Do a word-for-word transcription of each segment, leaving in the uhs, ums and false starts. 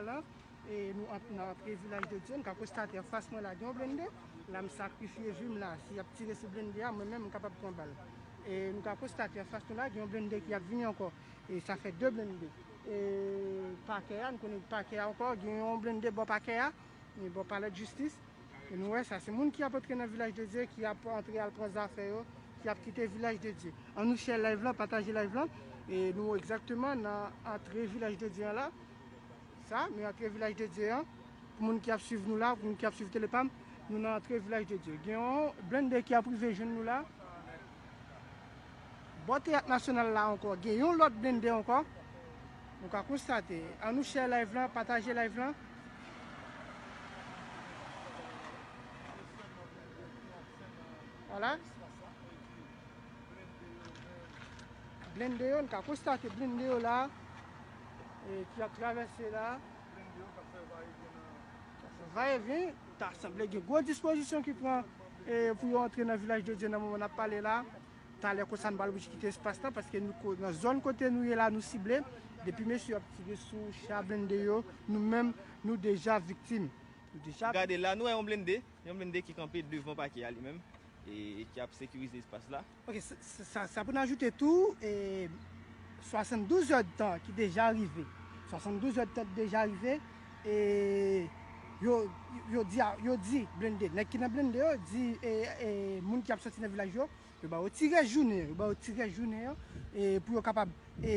la, e nou ant-, nan antre Vilaj de Dye, nou ka konstate anfas mwen la, gen yon blende. La, m sakrifye vi m la. Si y ap tire sou blende a, mwen menm, m kapab pran bal. E nou ka konstate anfas nou la, gen yon blende ki ap vini ankò. E sa fè de blende. E pakè a, nou konnen pakè a ankò, gen yon blende bò pakè a, e bò palè de jistis. E nou wè sa, se moun ki ap antre nan Vilaj de Dye, ki ap antre al pran zafè yo, ki ap kite Vilaj de Dye. Ann nou share live lan, pataje live lan. E nou egzakteman nan antre Vilaj de Dye an la. Sa, nou antre Vilaj de Dye an. Pou moun ki ap swiv nou la, pou moun ki ap swiv Telepam, nou nan antre Vilaj de Dye. Gen yon blende ki ap rive jwenn nou la. Bò Teyat Nasyonal la ankò, gen yon lòt blende ankò. Nou ka konstate. Ann nou share live lan, pataje live lan. Vwala. Blende yo, nou ka konstate blende yo la, e, ki ap travèse la. Vayevyen, ta sanble gen gwo dispozisyon ki pran, e, pou yo antre nan Vilaj de Dye nan moman n ap pale la. Talè konsa, n pral oblije kite espas la, paske nou ko-, nan zòn kote nou ye la, nou sible. Depi mesye ap tire sou cha blende yo, nou menm, nou deja viktim. Nou deja Gade la, nou wè yon blende, yon blende ki kanpe devan pakè a li menm, e, e ki ap sekirize espas la. Ok, sa, sa, sa pou n ajoute tou, e, swasanndouz èdtan ki deja rive. Swasanndouz èdtan ki deja rive, e yo, yo di, a, yo di blende, nèg ki nan blende yo, di, e, e, moun ki ap soti nan vilaj yo, yo ba yo ti rès jounen, yo ba yo ti rès jounen an, e, pou yo kapab, e,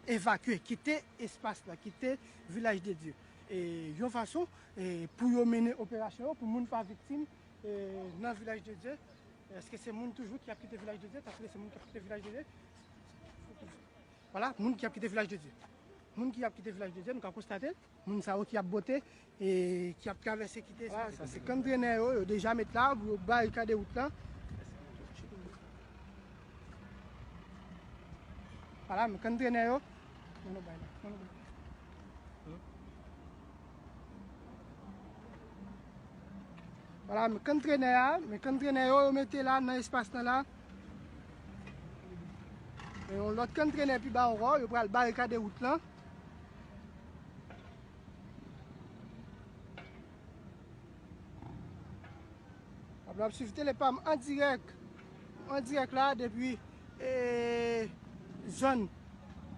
evakye, kite espas la, kite Vilaj de Dye. E, yon fason, e, pou yo mennen operasyon yo, pou moun pa viktim, e, nan Vilaj de Dye. Èske se moun toujou ki ap kite Vilaj de Dye? Paske se moun ki ap kite Vilaj de Dye. Vwala, moun ki ap kite Vilaj de Dye. Moun ki ap kite Vilaj de Dye, nou ka konstate, moun sa yo ki ap bote, e ki ap travèse kite. Vwala, sa se kanntrenè yo, yo deja met la pou yo barikade wout la. Vwala, men kanntrenè yo. Non, non, bay la. Non, non, bay la. Vwala, men kanntrenè a, men kanntrenè yo, yo mete la nan espas lan la. Men yon lòt kanntrenè pi ba ankò, yo pral barikade wout lan. Ap, ap swiv Telepam an dirèk, an dirèk la depi, e, zòn,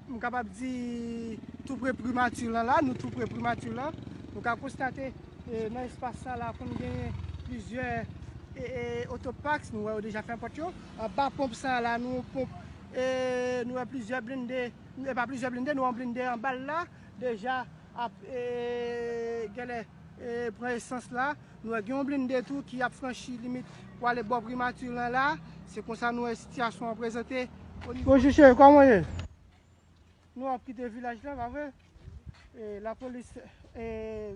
m kapab di, tou pre primati lan la, nou tou pre primati lan. Nou ka konstate, e, nan espas sa la, konn genyen plizyè, e, e, otopax, nou wè yo deja fè pòt yo. Anba ponp sa la, nou wè ponp, e, nou wè plizyè blende, e pa plizyè blende, nou wè yon blende anba l la, deja ap, e, genlè, e, pran esans la. Nou wè gen yon blende tou ki ap franchi limit pou ale bò primati lan la. Se konsa nou wè sitiyasyon an prezante. Bonjou cheri, kòman w ye? Nou ap kite vilaj la, pa vre? E, lapolis, e,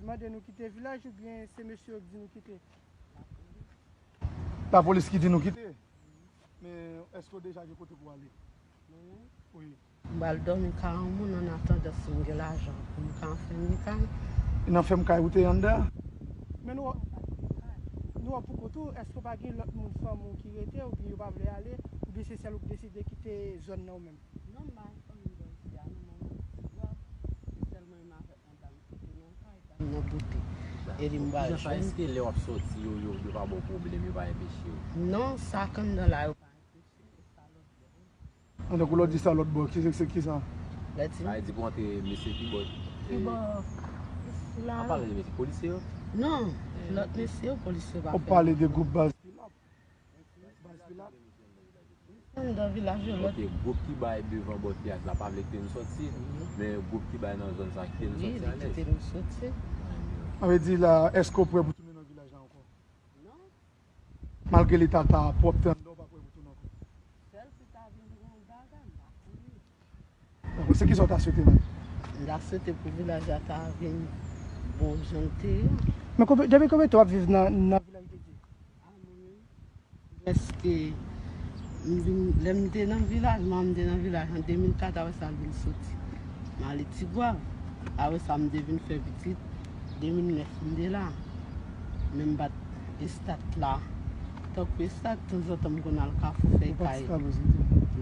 mande nou kite vilaj oubyen se mesye yo k di nou kite? Lapolis ki di nou kite. Men èske w deja gen kote pou w ale? Mwen menm? Wi. M pral dòmi kay yon moun an atandan si m gen lajan pou m ka fèm yon kay. Nan fèm kay ou te anndan? Men nou, nou wè pou kont ou, èske w pa gen lòt moun fanmi w ki rete oubyen yo pa vle ale, oubyen se sèl ou ki deside kite zòn nan ou menm? Non, m pa gen fanmi m bò isi a, non, mwen menm ti bwa, se sèl mwen menm avèk madanm ki te nan kay, kay nan boute. E li m pral jwenn. Jan sa, èske lè w ap sòti, yo, yo, yo pa ba w pwoblèm, yo pa enpeche w? Non, sa k anndan la, yo pa enpeche, e sa lòt bò. An, tankou lè w di sa lòt bò, ki se, se ki sa? Lè ti Sa vle di pou antre mesye pi bò. Pi bò. La. An pale de mesye polisye yo? Non, lòt mesye yo, polisye yo pa fè. Ou pale de gwoup baz Pilap. Baz Pilap. Anndan vilaj yo, lòt. Ok, gwoup ki bay devan bò teyat la pa vle kite nou sòti, men gwoup ki bay nan zòn sa kite nou sòti alèz. Wi, li kite nou sòti. Sa vle di la, èske w prè pou tounen nan vilaj la ankò? Non. Malgre leta ta pwòpte anndan, w pa kwè pou tounen ankò? Sèl si ta vin gen yon bagay, m pa konnen. Dakò, se kisa w ta swete menm? M ta swete pou vilaj la ta vin bon jan l te ye. Men konbe-, depi konbyen tan w ap viv nan, nan Vilaj de Dye? A, mwen menm, prèske, m vin, lè m te nan vilaj, manman m te nan vilaj an de mil kat, apre sa l vin soti. M ale Tigwav. Apre sa, m te vin fè pitit, de mil nèf m te la. Men m pa t estat la. Tankou estat, tanzantan m konn al Kafou fè kay.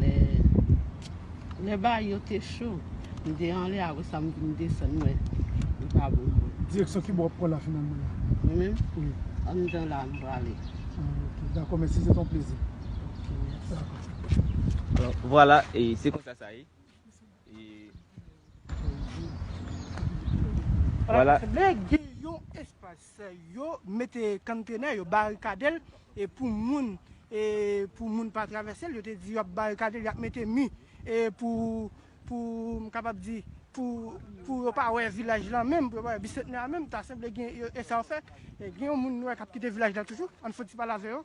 Lè, lè bagay yo te cho, m te anlè, apre sa m vin desann, mwen. Direksyon ki bò w ap pran la finalman la? Mwen menm, Wi. Anndan la, m prale. Ah, ok. Dakò, mèsi, se ton plezi. Ok, mèsi. Dakò. Bon, vwala, e se konsa sa ye. E vwala. Sanble gen yon espas, yo mete kantena, yo barikade l, e pou moun, e pou moun pa travèse l, yo te di y ap barikade l, y ap mete mi, e pou, pou, m kapab di, pou, pou yo pa wè vilaj lan menm, pou yo pa wè Bisantnè a menm, ta sanble gen, e sa yo fè. E gen yon moun nou wè k ap kite vilaj la toujou, ann fè ti pale avè yo.